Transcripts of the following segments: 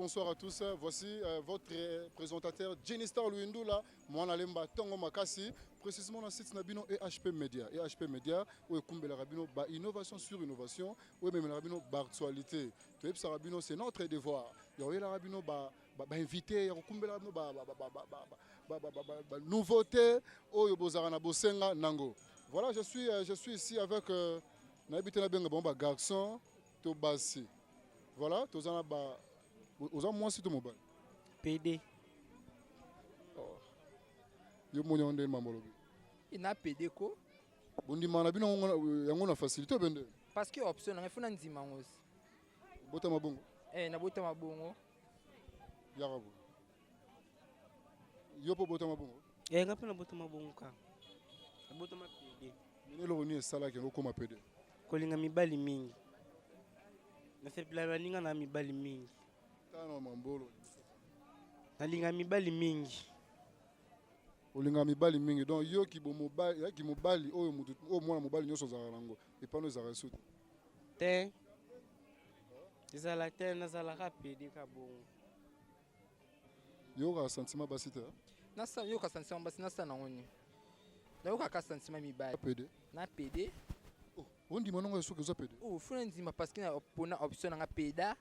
bonsoir à tous. Voici votre présentateur Jenny Star Luindula, Mwana Lemba Tongo Makasi, précisément dans le site na bino EHP Media. EHP Media, où est bino ba innovation sur innovation, où est même bino ba actualité. Toyebisaka bino, c'est notre devoir. Ya bino ba ba invité, ya kokumbela bino ba nouveauté oyo bozalaka na bosenga nango. Voilà, je suis ici avec nayebi te nabenga bango ba garçon to basi. Voilà, toza na ba, oza mwasi to mobali? PD. Oh. Yo moni yango ndenge mambo olobi. Na PD ko. Bondima na bino yango na facilité obende? Parce que option nanga, ifuna ndima yango osi. Botama bongo? Eh, nabotama bongo. Yaka boye, yo mpo botama bongo? Eh, nga mpe nabotama bongo kaka, nabotama PD. Mene eloko nini esalaki yango okóma PD? Kolinga mibali mingi, nasepela baninga na mibali mingi. Tala na mambolo. Nalinga mibali mingi. Olingaka mibali mingi, donc yo yaki mobali oyo mutu oyo mwana mobali nyonso ozalaka nango epano ezalaka esu te? Te, ezala te, nazalaka PD ka bongo. Yokaka sentiment basi te? Yoka sentiment basi, nasala nango nini? Nayokaka sentiment mibali. PD? Na PD. Oh, ondima nango soki oza PD? Oh, funa ndima parce que pona option nanga peda.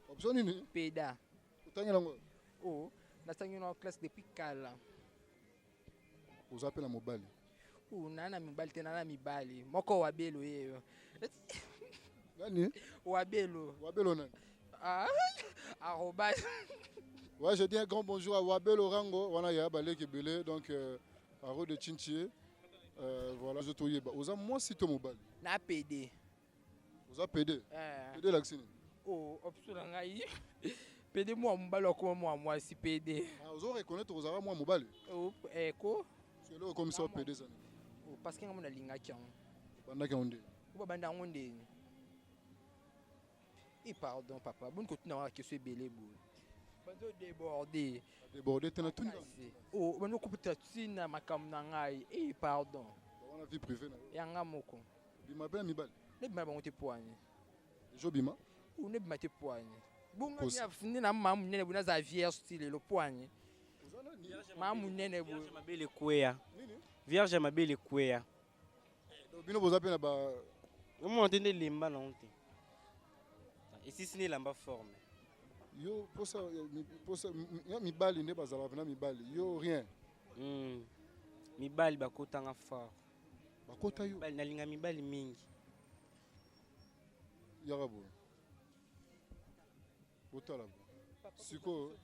Option nini? Peda. Otangela yango? Oh, natangi na classe depuis kala. Oza mpe na mobali? Oh, naa na mibali te, naa na mibali moko, Wabelo yeyo. Nani? Wabelo. Wabelo nani? Ah, arobase. Ouais, je dis un grand bonjour à Wabelo Rango, wana ya baleki ebele, donc aro de Chinchie. Voilà, je toyeba. Oza mwasi to mobali? Na PD. Oza PD? Eh. PD elakisi nini? Oh, option na ngai PD, mwa mobali akoma mwa mwasi PD. Ah, ozo reconnaître ozalaka mwa mobali? Oh, eh, ko. Eloko okomisa yo PD eza nini? Oh, parce que ngai mo nalingaki yango. Bandaki yango nde? O babanda yango ndeni? E pardon papa, boni kotuna wana question ebele boye, bazo déborde. Déborde te, natuni. Oh, bandi okopota ntina makambo na ngai e, pardon. Wana vie privée na yo. Yanga moko. Bima mpe na mibali? Nebima bango te, poani? Deja obima? Nebima te, poani? Bongo nde na mama monene boye, nazala vierge ti lelo, poani? Mama monene boye. Mabele ekweya, vierge ya mabele ekweya. Bino boza mpe na ba Omona te nde elemba nango te, esisi nde elamba forme. Yo posa posa ya mibali nde bazalaka mpena mibali, yo rien? Mibali bakotanga fort. Bakota yo? Nalinga mibali mingi. Yaka boye, botala boye sikoyo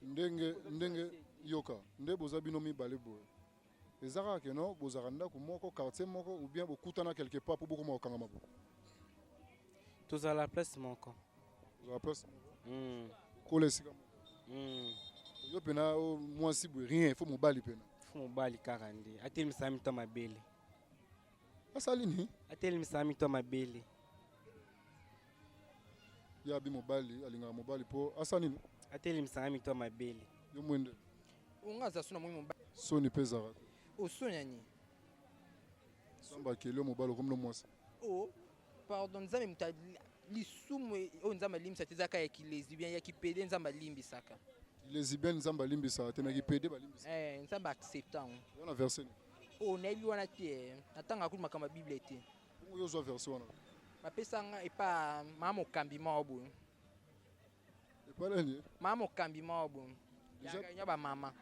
ndenge ndenge yoka nde boza bino mibale boye. Eza kaka keno bozalaka ndako moko, quartier moko, ou bien bokutana quelque part mpo bokoma kokangama boye? Tozala place moko. Ozala place moko? Kola esika moko? Yo mpena mwasi boye, rien, faut mobali mpena? Faut mobali kaka nde atelemisaka mito mabele. Asali nini? Atelemisaka mito mabele. Ye abi mobali, alingaka mobali mpo asala nini? Atelemisaka mito mabele. Yo mwende? Onga aza so na moi mobali. Soni mpe ezalaka te? Osoni ani? Nzambe akeli yo mobali, okomi no mwasi. Oh pardon, Nzambe moto lisumu oyo Nzambe alimbisa te ezaka ya kilesbien, ya kipede Nzambe alimbisaka. Lesbienne Nzambe alimbisaka te, mais kipede balimbisaka? Eh, Nzambe accepte yango. Wana verset nini? Oyo nayebi wana te, natangaka kutu makambo ya Bible te. Bongo yo ozwa verset wana? Bapesanga epa mama mokambi moko boye. Epa nani? Mama mokambi moko boye ya réunion bamama.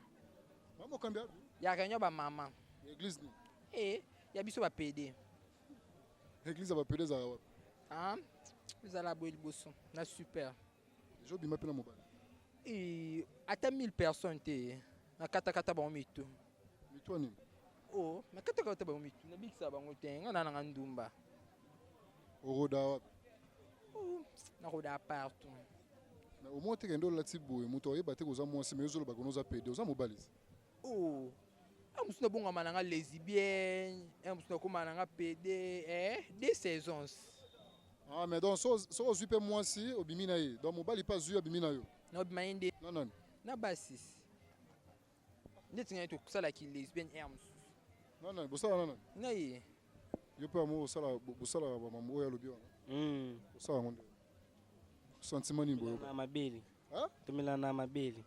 Mama mokambi abi? Ya réunion bamama. Église nini? E ya biso bapede. Église ya bapede ezalaka wapi? Ah, ezala boye liboso na super. Deja obima mpe na mobali? E, ata 1000 personnes te, nakatakata bango mitu. Mitu ya nini? O nakatakata bango mitu, nabikisa bango te, nga na nanga ndumba. Oroda wapi? Naroda partout. Mais au moins teke nde olati boye, moto oyeba te koza mwasi, mais ozoloba kono oza pede, oza mobali. Oh, mosusu nabongama nanga lesbienne, mosusu nakóma nanga pede, eh, deux saisons. Ah, mais donc so ozwi mpe mwasi, obimi na ye, donc mobali mpe azwi, abimi na yo? Naobima ye nde. Na nani? Na basi ndeti ngai, tosalaki lesbienne aire mosusu. Na nani bosala? Na nani? Na ye. Yo mpe amo bosalaka bamambo oyo alobi wana? Osala yango nde sentiment nini boyoka? Mabele. Hein? Tomelana mabele.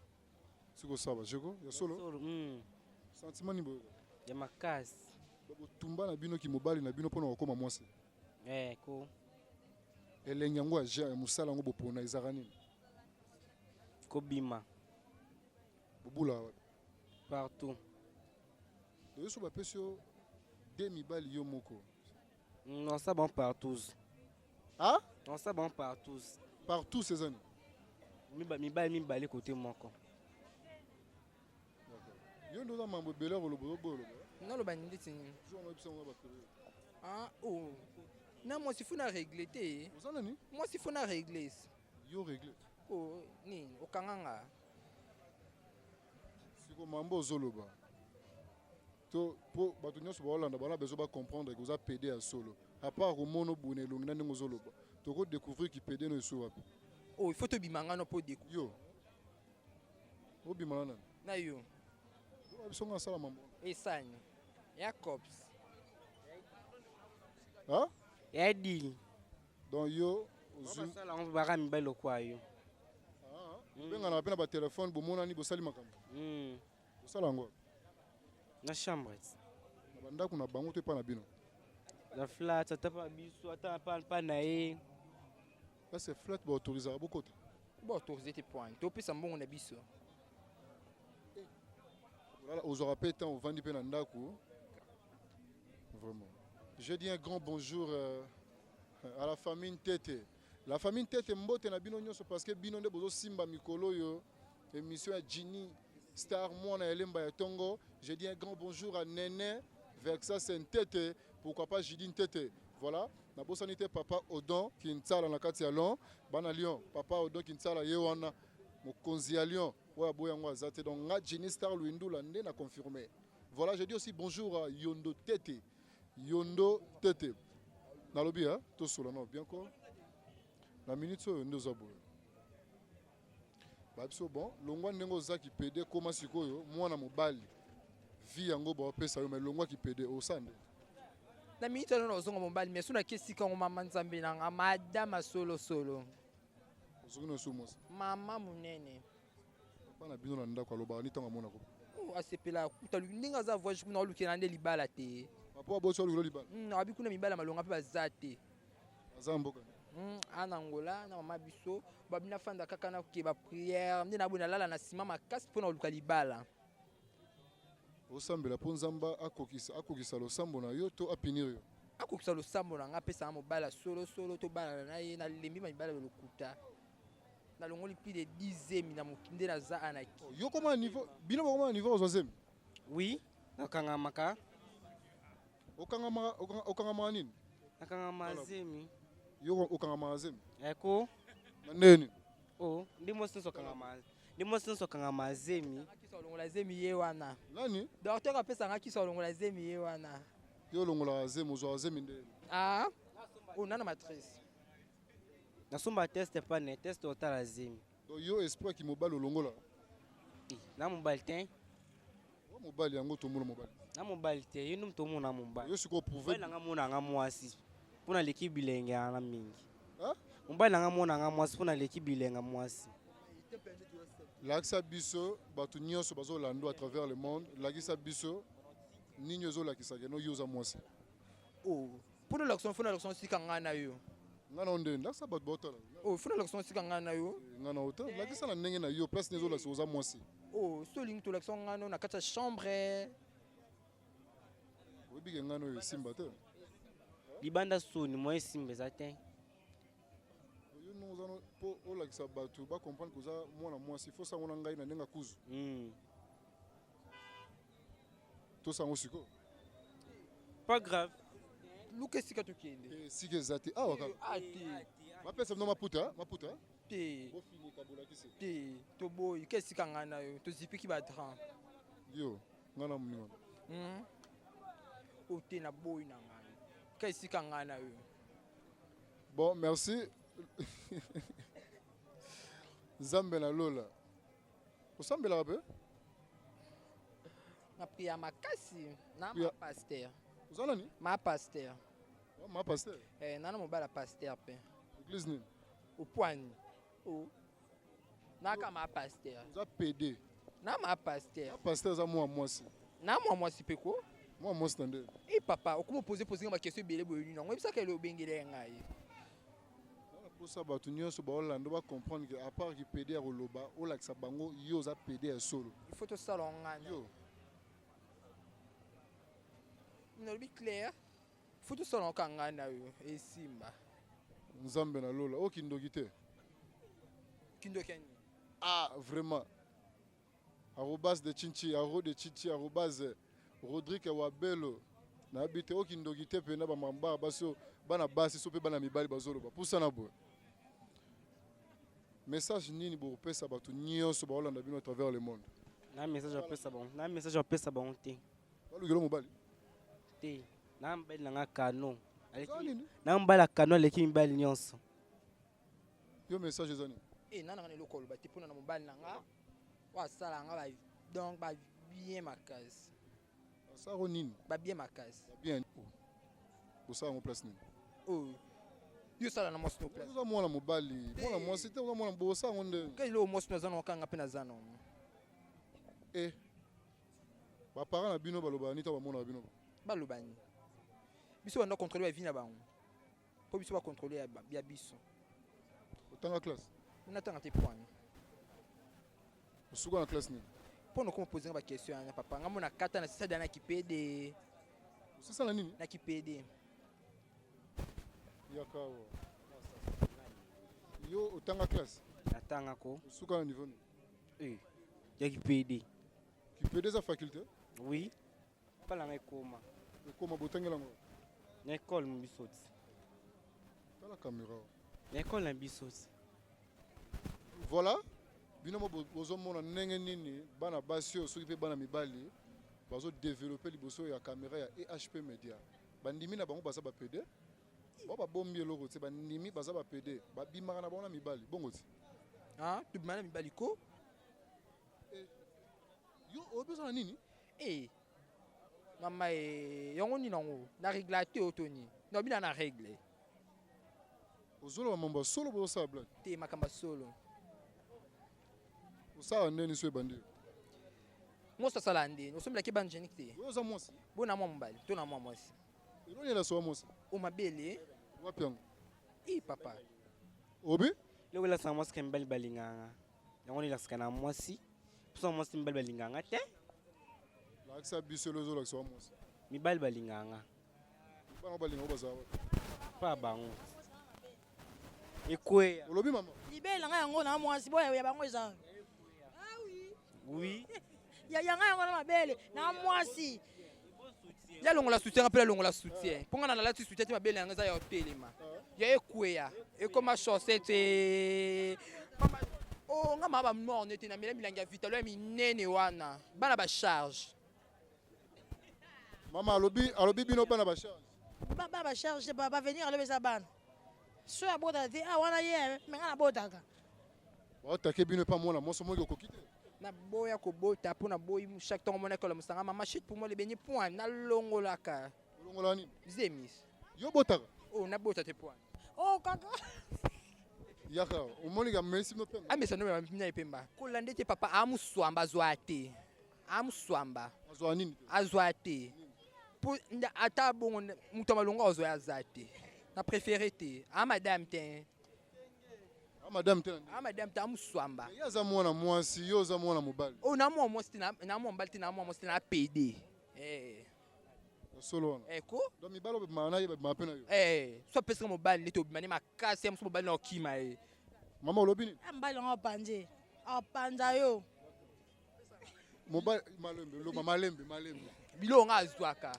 Siko saba jeko ya solo. Solo. Sentiment ni boyo. Ya makasi. Botumba na bino ki mobali na bino pona kokoma mwasi. Eh ko. Elengi yango ya ya musala yango bopona ezaka nini? Kobima. Bobula wapi? Partout. Toyeso bapesi yo deux mibali yo moko. Non, ça bon partout. Ah? Non, ça bon partout. Partout c'est ça. Mibali mibali côté moko. Yo ndoza mambo ebele koloba ozoboya oloba. Naloba ndeti nini? Jour na biso yango bato. Ah oh. Na mwasi faut na régler te. Oza nani? Mwasi faut na régler. Yo régler. Oh, nini okanganga. Siko mambo ozoloba. To po bato nyonso baolanda bana besoin ba comprendre que oza PD ya solo. À part komono buna elongi na ndenge ozoloba. Toko découvrir ki PD no esu wapi. Oh, il faut tobima nga no po découvrir. Yo. Obima na nani? Na yo. Yo biso nga sala mambo. Esani. Jacobs. Hein? Ya deal. Donc yo osala ngo baka mibali lokwa yo. Ah, bengana pe na ba téléphone bomonani bosali makambo. Osala yango. Na chambre. Na bandako na bango to epa na bino. Na flat ata pa biso ata pa pa na ye. Là c'est flat ba autorisera bokota. Ba autoriser te point. To pesa mbongo na biso. Voilà, ozwaka pe temps ovandi pe na ndako. Vraiment. Je dis un grand bonjour à la famille Ntete. La famille Ntete mbote na bino nyonso parce que bino nde bozo simba mikolo yo émission ya Ginny Star mwana elemba ya tongo. Je dis un grand bonjour à Néné Vexas Ntete, pourquoi pas Jidi Ntete. Voilà, na bosani te papa Odon Kintsala na kati ya Lyon, bana Lyon, papa Odon Kintsala ye wana mokonzi ya Lyon. Ouais, boya ngo azate donc nga Ginny Star Luindula nde na confirmé. Voilà, je dis aussi bonjour à Yondo Tete. Yondo Tete. Nalobi hein, to sola non bien quoi. La minute oyo nde oza boye. Ba biso bon, longwa ndenge oza ki PD koma sikoyo mwana mobali. Vie yango ba pesa yo mais longwa ki PD osande. Na minute wana ozonga mobali mais sona kesika ngo mama nzambe na nga madame solo solo. Ozongi na so mwasi. Mama munene. Papa na bino na ndako alobaka ni ntango amonako. Oh, asepela kuta ndenge aza voyage kuna olukela nde libala te. Papa abosi olukela libala. Abi kuna mibala malonga mpe baza te. Aza mboka. Ana Angola na mama biso babina fanda kaka na ke ba prière nde na bona lala na ciment makasi mpona oluka libala. Osambela mpo Nzamba akokisa akokisa losambo na yo to apinir yo. Akokisa losambo na nga pesa mobala solo solo to bala na ye na lembi mibala lokuta. Na longoli plus de 10 zemi na mokinde na za anaki. Yo koma niveau bino bakoma na niveau ozwa zemi? Oui, nakangamaka. Okangamaka okangamaka nini? Nakangama zemi. Yo okangamaka zemi? Eko. Na nini? Oh, ndi mwasi nyonso akangama. Ndi mwasi nyonso akangama zemi. Kisa olongola zemi ye wana. Nani? Docteur apesanga kisa olongola zemi ye wana. Yo olongolaka zemi, ozwaka zemi nde. Ah, ona na matrice. Nasomba test pa ne test otala zemi. Donc yo esprit ki mobali olongola. Na mobali te. Wa mobali yango tomona mobali. Na mobali te, yo ndu tomona mobali. Yo siko prouver. Mobali nanga mona nga mwasi. Pona leki bilenge ana mingi. Hein? Mobali nanga mona nga mwasi pona leki bilenga mwasi. Lakisa biso bato nyonso bazolanda à travers le monde, lakisa biso nini ozolakisa ke no yo oza mwasi. Oh, pona lakisa pona lakisa sika nga na yo. Nga na ndenge lakisa bato baotala. Oh, pona lakisa sika nga na yo. Nga na otala, lakisa na ndenge na yo place nini ozolakisa oza mwasi. Oh, so lingi to lakisa nga no na kati ya chambre. Oyebi ke nga no esimba te. Libanda soni moi esimba eza te. Yo no oza no po olakisa bato ba comprendre que oza mwana mwasi, faut sango na ngai na ndenge kuzu. To sango siko. Pas grave. Luka esika tokende. Esika eza te. Awa kaka. Ah, te. Bapesa bino maputa, maputa? Te. Bofinika bolakisi. Te, toboyi. Ka esika ngai na yo, tozipiki ba drap. Yo, ngai na moninga. O te na boyi na ngai. Ka esika ngai na yo. Bon, merci. Nzambe na lola. Osambelaka pe? Na priya makasi na ma pasteur. Oza nani? Ma pasteur. Oh, ma pasteur? Eh, nana mobala pasteur pe. Église nini? Opwani. Oh. Naka ma pasteur. Oza PD. Na ma pasteur. Pasteur aza mwa mwasi. Na mwa mwasi mpe ko. Mwa mwasi na nde. E papa, okoma pose pose nga ba question ebele boye nini yango oyebisaka ele obengela ye ngai. Posa bato nyonso baolanda bacomprendre ke à part ki PD ya koloba, olakisa bango yo oza PD ya solo. Il faut tosala ngana. Yo. Nalobi clair. Faut tosala ka ngai na yo esimba. Nzambe na lola, oyo kindoki te. Kindoki ya nini? Ah, vraiment. Arobase de Chinchi, arro de Chinchi, arobase Rodrigue Wabelo. Nayebi te, oyo kindoki te mpena bamamba basi oyo, bana basi so mpe bana mibali bazoloba. Pusana boye. Message nini bokopesa bato nyonso baolanda bino à travers le monde? Na message opesa bango, na message opesa bango te. Balukela mobali? Te, na mobali na nga kano. Eza nini? Na mobali ya kano aleki mibali nyonso. Yo message eza nini? Eh, nana nga eloko oloba te mpona na mobali na nga oyo asala nga ba donc ba bien makasi. Asala nini? Ba bien makasi. Ba bien. Osala yango place nini? Oyo yo osala na mwasi no place. Oza mwana mobali, mwana mwasi te, oza mwana bosala yango nde. Kaka eloko mwasi no aza na okanga mpe naza na. Eh. Ba parents na bino balobaka nini to bamonaka bino? Baloba nini? Biso banda contrôler ba vie na bango. Po biso ba contrôler ya biso. Otanga classe? Natanga te point. Osuka na classe nini? Mpo na okoma poser ba question yana papa, nga mona kata na sisa na kipede. Osisa na nini? Na kipede. Yaka awa. Yo otanga classe? Natanga ko. Osuka na niveau nini? Eh, ya kipede. Kipede eza faculté? Oui. Pala nga ekoma. Ekoma botangela ngo? Na école mo biso ti. Tala caméra. Na école na biso ti. Voilà. Bino mo bozomona ndenge nini bana basi oyo soki mpe bana mibali bazo développer liboso ya caméra ya EHP Media. Bandimi na bango baza ba PD. Ba babombi eloko te, bandimi baza ba PD. Babimaka na bango na mibali. Bongo ti. Ah, tobima na mibali ko? Eh, yo oyebi oza na nini? Eh, mama eh, yango nini yango? Na règle te oyo to nini? Na bina na règle. Ozoloba mambo ya solo bozosala blague? Te, makambo ya solo. Osala ndeni so ebandi? Mwasi asala ndeni? Osombelaki bande génique te? Oyo oza mwasi? Bo na mwa mobali to na mwa mwasi? Eloni elasa wa mwasi? O mabele. Wapi yango? I papa. Obi? Eloko elasaka mwasi ka mibali balingaka. Yango elasaka na mwasi. Mposa mwasi mibali balingaka te. Lakisa biso eloko ezolakisa wa mwasi. Mibali balingaka. Bana balingaka bazala wapi? Pa bango. Ekweya. Olobi mama? Libele na ngai yango na mwasi boya ya bango eza. Ah oui. Oui. Ya ya ngai yango na mabele na mwasi. Ya longola soutien mpe longola soutien. Mpo nga na nalati soutien te mabele yango eza ya otelema. Ya ekweya. Ekoma chaussette. Mama, oh nga mama ba morne te na mela milangi ya vitalo ya minene wana. Bana ba charge. Mama alobi, alobi bino bana ba charge. Ba ba ba charge ba ba venir alobi eza bana. So ya bota te ah wana ye me nga na botaka. Ba otake bino pa mwana mwasi moki okoki te. Na boya kobota mpo na boyi chaque temps mona ekola mosanga mama shit pour moi le benye point na longolaka. Olongola nini? Zemis. Yo botaka? Oh na bota te point. Oh kaka. Yaka omoni ka mesi no pemba. Amesa no na epemba. Kolanda te papa amuswamba azwa te. Amuswamba. Azwa nini? Azwa te. Po ata bongo moto malongo azwa aza te. Na préféré te. A madame te. A madame te. A madame te amuswamba. Ye aza mwana mwasi, yo oza mwana mobali. Oh na mwana mwasi te na mwana mobali te na mwana mwasi te na PD. Eh. Solo wana. Eh ko? Donc mibali obimaka na ye babimaka mpe na yo. Eh, so apesaka mobali nde tobima ne makasi ya mosu mobali na okima ye. Mama olobi nini? Ah mobali yango apanze. Apanza yo. Mobali malembe, loba malembe, malembe. Biloko nga azwaka.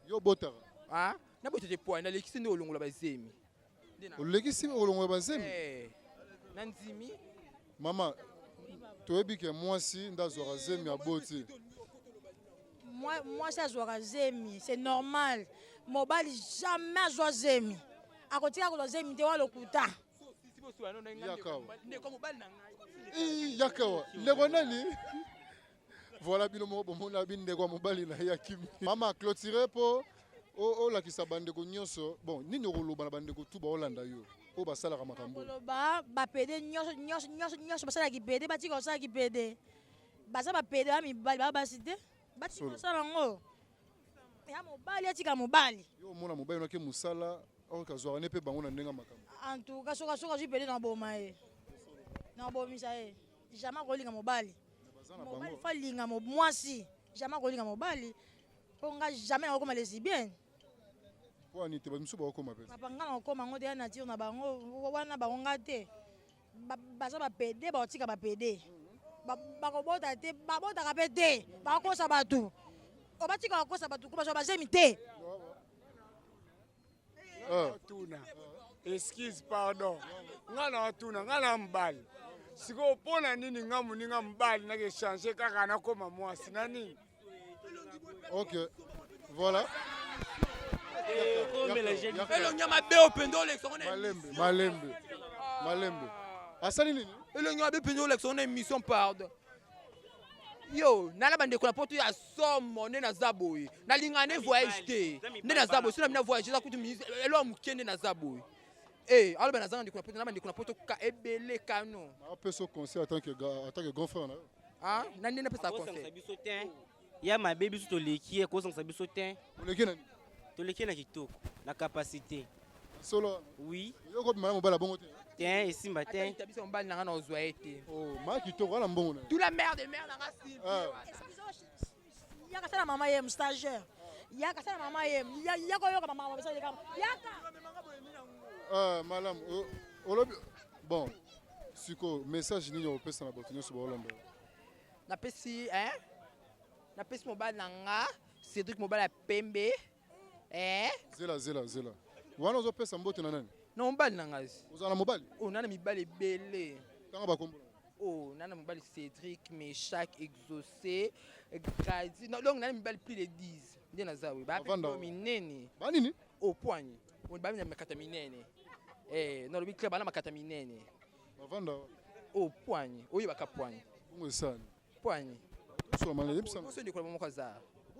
Yo botaka. Ah, na botete poa na lekisi nde olongola bazemi. Olekisi olongola bazemi? Eh. Na ndimi. Mama, toyebi ke mwasi nde azwaka zemi aboti. Mwasi azwaka zemi, c'est normal. Mobali jamais azwa zemi. Akotika kozwa zemi te wa lokuta. Yakawa. Yakawa. Ndeko nani? Voilà bino moko bomona bi ndeko ya mobali na ye akimi. Mama clôturer po Olakisa bandeko nyonso. Bon, nini okoloba na bandeko tu baolanda yo, oyo basalaka makambo? Koloba, bapédé nyonso, nyonso, nyonso, nyonso basalaki pédé, batika kosalaki pédé. Baza bapédé, ba mibali, ba basi te, batika Solo. kosala yango. Ya mobali atika mobali. Yo omona mobali noki mosala oyo kazwaka ne mpe bango na ndenge ya makambo? En tout cas, soki azwi pédé, na boma ye, na bomisa ye. Jamais akolinga mobali. Baza na Mobali bango. Faut alinga mwasi. Jamais akolinga mobali, mpo nga jamais nakokoma lesbienne. Po ani te? Bamisusu bakokoma mpe. Papa, nga nakokoma yango te. Ya nature na bango wana, bango nga te. Baza bapédé, bakotika bapédé. Bakobota te, babotaka mpe te, bakokosa bato. O batika kokosa bato, ko bazwa bazemi te. Ah. Tuna, excuse, pardon, nga na tuna, nga na mobali sikoyo, mpo na nini nga moninga mobali nake changer kaka nakóma mwasi na nini? Ok, voilà. Elongi ya mabe oyo mpenza olekisa ngo na Malembe, malembe, malembe. Asali nini? Elongi mabe mpenza olekisa ngo na émission, pardon. Yo nala bandeko na poto ya somo nde naza boye, nalingaka nde voyage te. Nde naza boye, so na bina voyage eza kutu elo ya moke. Nde naza boye, e aloba naza na ndeko na poto, na bandeko na poto ka ebele kano. Apesa conseil en tant que grand frère na yo. Ah, na nde napesa Akosangisa conseil. biso te, ya mabe. Biso toleki ye, kosangisa biso te. Oleki nani? Toleki ye na kitoko, na capacité. Solo? Oui. Yo kobima na mobali abongo te? Te, esimba te. Ata biso mobali na nga na ozwa ye te. Oh, maa kitoko wana, mbongo na ye. Tout la merde, merde na nga simbi. Ah. Yaka sala mama ye stagiaire, yaka sala mama ye, yaka oyoka mama basaleka, yaka. Ah, malamu. Olobi bon, sikoyo message nini okopesa na bato nyonso baolanda yo? Napesi, hein? Napesi mobali na nga Cédric, mobali ya pembe, eh? Zela, zela, zela. Wana ozopesa mbote na nani? Na mobali na ngai. Ozala na mobali? Oh, nana mibali ebele. Tanga bakombo. Oh, nana mobali Cédric, Meshak, Exaucé, Gradi. Non, donc nana mibali plus de 10 nde naza oyo. Bavanda Bape minene. Banini? Oh, poigne babi na makata minene. Eh, nalobi clair, bana makata minene. Bavanda? Oh, poigne oyebaka poigne. Bongo esani? Poigne. Osola mana, yebisa. Oso ndeko na moko aza.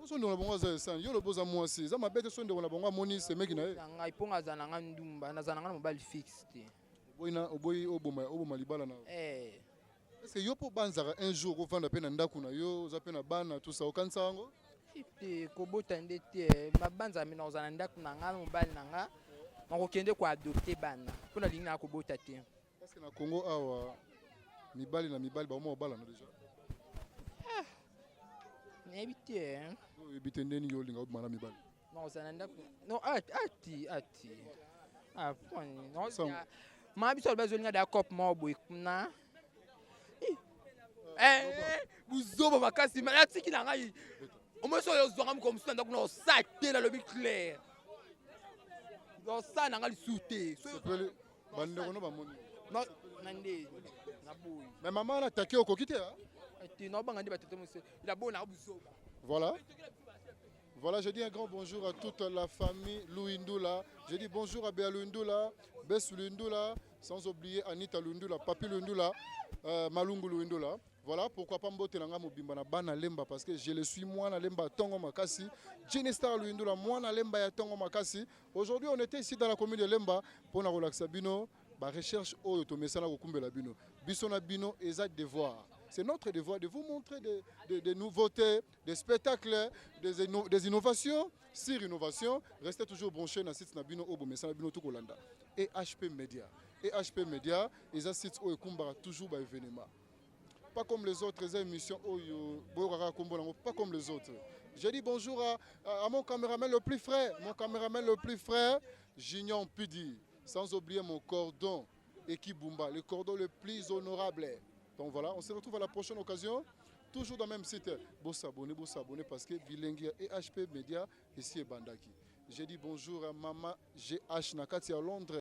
So ndeko na bango aza esani? Yo lobi oza mwasi, eza mabe te. So ndeko na bango amoni semeki na ye? Na ngai mpo nga aza na nga ndumba, naza na nga na mobali fixe te. Oboyi na oboyi oboma libala na yo? Eh. Est-ce que yo mpo banzaka un jour ovanda mpe na ndako na yo, oza mpe na bana, tout ça, okanisa yango? Te, kobota nde te. Mabanza mina kozala na ndako na nga na mobali na nga, nakokende koadopter bana mpo nalingi na kobota te. Parce que na Congo awa, mibali na mibali bakoma kobalana déjà. Nayebi te, hein. Oyebi te? Ndeni yo olinga obima na mibali? Nakozala na ndako no ati ati ah, poni Sango. Maa biso alobi azolinga da cope moko boye kuna. Eh, buzoba makasi. Natiki na ngai omosi oyo ozwanga mokolo mosusu na ndako na osa te. Nalobi clair, osala na ngai lisusu te. Sepeli bandeko no bamoni. Na nde naboyi. Mais mama wana atake, okoki te, ah? Te, naobanga nde batete mosu naboyi na buzoba. Voilà. Voilà, je dis un grand bonjour à toute la famille Louindoula. Je dis bonjour à Béa Louindoula, Bess Louindoula, sans oublier Anita Louindoula, Papi Louindoula, Malungu Louindoula. Voilà, pourquoi pas mbote nanga mobimba na bana Lemba, parce que je le suis, moi na Lemba tongo makasi. Jenny Star Louindoula, moi na Lemba ya tongo makasi. Aujourd'hui, on était ici dans la commune de Lemba pour na relaxer bino, ba recherche oyo to mesana kokumbela bino. Biso na bino eza devoir. C'est notre devoir de vous montrer des nouveautés, des spectacles, des innovations, sur innovation. Restez toujours branchés dans le site na bino oyo bomesana bino tout kolanda. Et HP Media. Et HP Media, eza site oyo ekumbaka toujours ba événement. Pas comme les autres émissions oyo boyokaka kombo nango, pas comme les autres. Je dis bonjour à mon caméraman le plus frais, mon caméraman le plus frais, Junior Pudi. Sans oublier mon cordon, Ekibumba, le cordon le plus honorable. Donc voilà, on se retrouve à la prochaine occasion, toujours dans le même site. Bon s'abonner, bon s'abonner parce que Bilengi et HP Media ici est Bandaki. J'ai dit bonjour à Mama GH na kati à Londres.